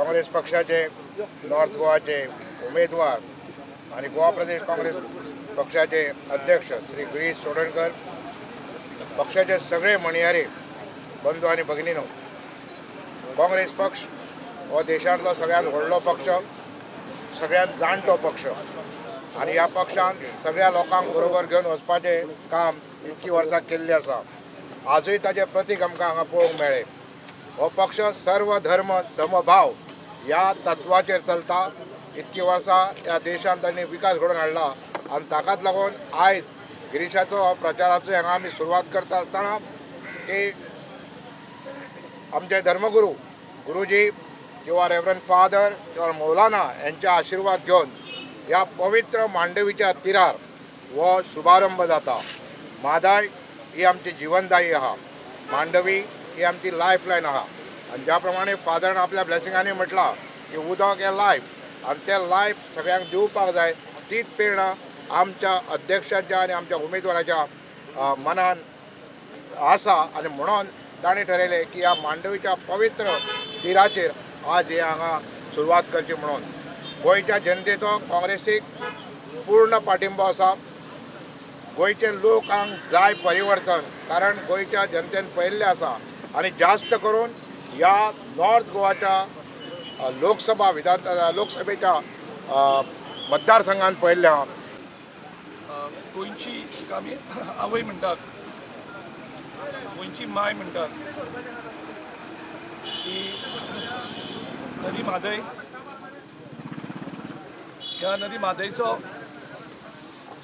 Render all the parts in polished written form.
काँग्रेस पक्षाचे नॉर्थ गोवाचे उमेदवार आणि गोवा प्रदेश काँग्रेस पक्षाचे अध्यक्ष श्री गिरीश चोडणकर, पक्षाचे सगळे म्हणयारे बंधू आणि भगिनीनो, काँग्रेस पक्ष हो देशांतलो सगळ्यांत व्हडलो पक्ष, सगळ्यांत जाणटो पक्ष आनी ह्या पक्षान सगळ्या लोकांक बरोबर घेवन वचपाचें काम इतकी वर्सां केल्लें आसा. आजूय ताचें प्रतीक आमकां हांगा पळोवंक मेळ्ळें. हो पक्ष सर्व धर्म समभाव ह्या तत्वाचेर चलता. इतकी वर्सां ह्या देशांत तांणी विकास घडोवन हाडला आनी ताकाच लागून आयज गिरीशाचो हो प्रचाराचो हांगा आमी सुरवात करता आसतना की आमचे धर्मगुरू गुरुजी किंवा रेवरंड फादर किंवा मौलाना यांचे आशीर्वाद घेवन ह्या पवित्र मांडवीच्या तिरार हो शुभारंभ जाता. म्हादय ही आमची जिवनदायी आहा, मांडवी ही आमची लायफ लायन आहा आनी ज्या प्रमाणे फादरान आपल्या ब्लेसिंगांनी म्हटलां की उदक हें लायफ आनी तें लायफ सगळ्यांक दिवपाक जाय, तीच प्रेरणा आमच्या अध्यक्षाच्या आनी आमच्या उमेदवाराच्या मनान आसा आनी म्हणून ताणें ठरयलें की ह्या मांडवीच्या पवित्र तिराचेर आज हे हांगा सुरवात करची म्हणून. गोंयच्या जनतेचो काँग्रेसीक पूर्ण पाठिंबो आसा. गोंयचे लोकांक जाय परिवर्तन, कारण गोंयच्या जनतेन पळयल्लें आसा आनी जास्त करून ह्या नॉर्थ गोवाच्या लोकसभा विधान लोकसभेच्या मतदारसंघान पळयल्लें आहा. गोंयची आमी आवय म्हणटात, गोंयची माय म्हणटात की नदी म्हादय, ह्या नदी म्हादयचो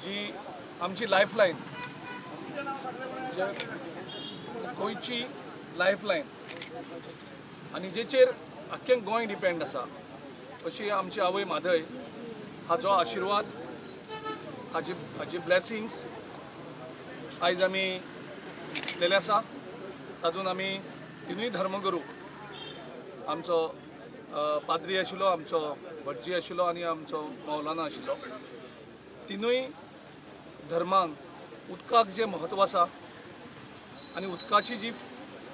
जी आमची लायफ लायन, गोंयची लायफ लायन आनी जेचेर आख्खें गोंय डिपेंड आसा अशी आमची आवय म्हादय हाचो आशिर्वाद, हाजी हाजी ब्लेसिंग्स आयज आमी घेतलेले आसा. तातूंत आमी तिनूय धर्मगुरू, आमचो पाद्री आशिल्लो, आमचो भटजी आशिल्लो आनी आमचो मौलाना आशिल्लो, तिनूय धर्मांक उदकाक जें म्हत्व आसा आनी उदकाची जी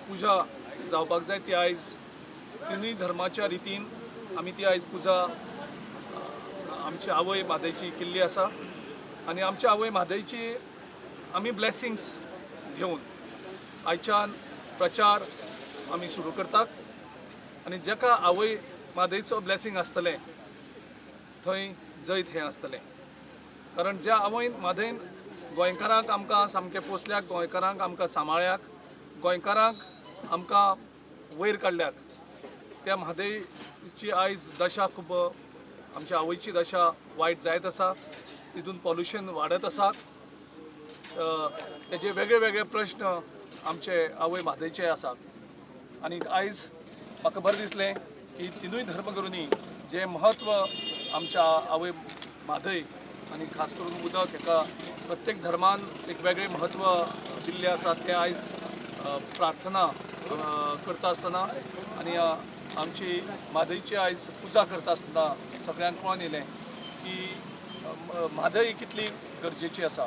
पुजा जावपाक जाय ती आयज तिनूय धर्माच्या रितीन आमी ती आयज पुजा आमची आवय म्हादयची केल्ली आसा. आनी आमच्या आवय म्हादयची आमी ब्लेसिंग्स घेवन आयच्यान प्रचार आमी सुरू करतात आनी जाका आवय म्हादयचो ब्लेसिंग आसतलें थंय जैत हें आसतलें. कारण ज्या आवयन म्हादयन गोंयकारांक आमकां सामकें पोसल्याक, गोंयकारांक आमकां सांबाळ्याक, गोंयकारांक आमकां वयर काडल्याक, त्या म्हादयची आयज दशा खूब, आमच्या आवयची दशा वायट जायत आसा. तितून पॉल्युशन वाडत आसा, तेजे वेगळे वेगळे प्रश्न आमचे आवय म्हादयचे आसात. आनी आयज म्हाका बरें दिसलें की तिनूय धर्मगुरूंनी जें म्हत्व आमच्या आवय म्हादय आनी खास करून उदक हेका प्रत्येक धर्मान एक वेगळें म्हत्व दिल्लें आसा, तें आयज प्रार्थना करता आसतना आनी आमची म्हादयची आयज पुजा करता आसतना सगळ्यांक कळोन येयलें की म्हादय कितली गरजेची आसा.